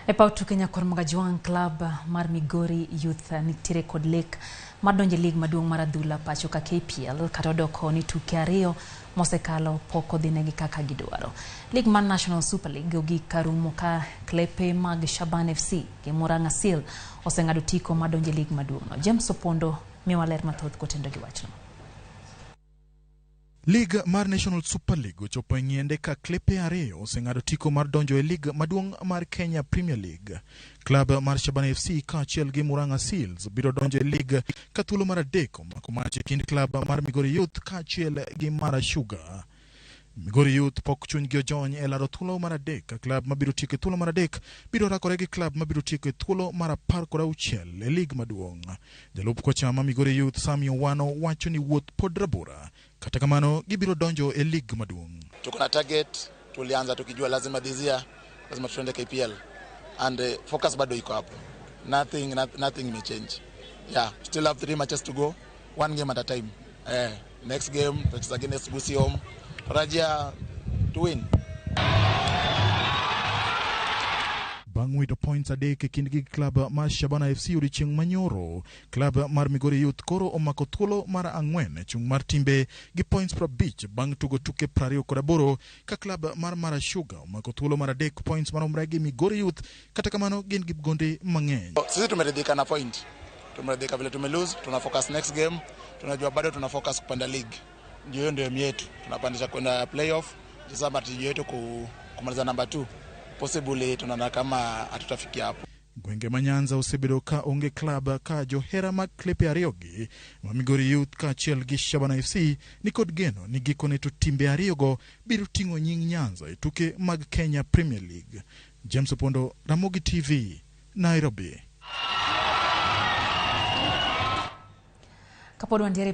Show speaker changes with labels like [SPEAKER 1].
[SPEAKER 1] E paw tuke Nyakwar Magajwang' club mar Migori Youth nitiere kod lek mar donjo e lig maduong' mar adhula pacho ka KPL kata odoko ni tuke ariyo mosekalo pok odhinegi kaka gidwaro. Lig mar National Super League ogik karumo ka klepe mag Shaban FC gi Murang'a Seal oseng'ado otiko mar donjo e lig maduong' no. James Opondo miyowa ler mathoth kotenore gi wachno.
[SPEAKER 2] Lig mar National Super League ochopo e ng'iende ka klepe ariyo oseng'ado otiko mar donjo e lig maduong' mar Kenya Premier League. Klab mar Shabana FC kaachiel gi Murang'a Seals biro donjo e lig ka thuolo mar adek omako mach e kind klab mar Migori Youth kaachiel gi Mara Sugar. Migori Youth pok chunygi ojony e laro thuolo mar adek ka klab mabiro tieko e thuolo mar adek biro rakore gi klab mabiro tieko e thuolo mar 16 e lig maduong'. Jalup kocha ma Migori Youth Sami Owano wacho ni wuoth pod rabora, kata kamano gibiro donjo e lig maduong'.
[SPEAKER 3] Tuko na target, tulianza tukijua lazima this year lazima tuende KPL and focus bado iko hapo. Nothing nothing may change. Yeah, still have 3 matches to go, one game at a time. Next game tutacheza against Gusii home. Tarajia to win.
[SPEAKER 2] Bang' wito points adek e kindgi gi klab mar Shabana FC odiochieng' manyoro, klab mar Migori Youth koro omako thuolo mar 4 e chung' mar timbe gi points 50 bang' tugo tuke 28 ka klab mar Mara Sugar omako thuolo mar 3 points maromre gi Migori Youth, kata kamano gin gi gonde mang'eny.
[SPEAKER 3] Sisi tumeridhika na point, tumeridhika vile tume lose, tuna focus next game, tunajua bado tuna focus kupanda league, ndio hiyo ndio aim yetu, tunapandisha kwenda playoff. Sasa matarajio yetu kumaliza number 2, possibly tunaona kama hatutafikia hapo.
[SPEAKER 2] Gwenge ma Nyanza osebedo ka onge klab ka johera mag klepe ariyogi ma Migori Youth kaachiel gi Shabana FC nikod geno ni gikone to timbe ariyogo biro ting'o nying Nyanza e tuke mag Kenya Premier League. James Opondo, Ramogi TV, Nairobi.
[SPEAKER 1] Kapod wantiere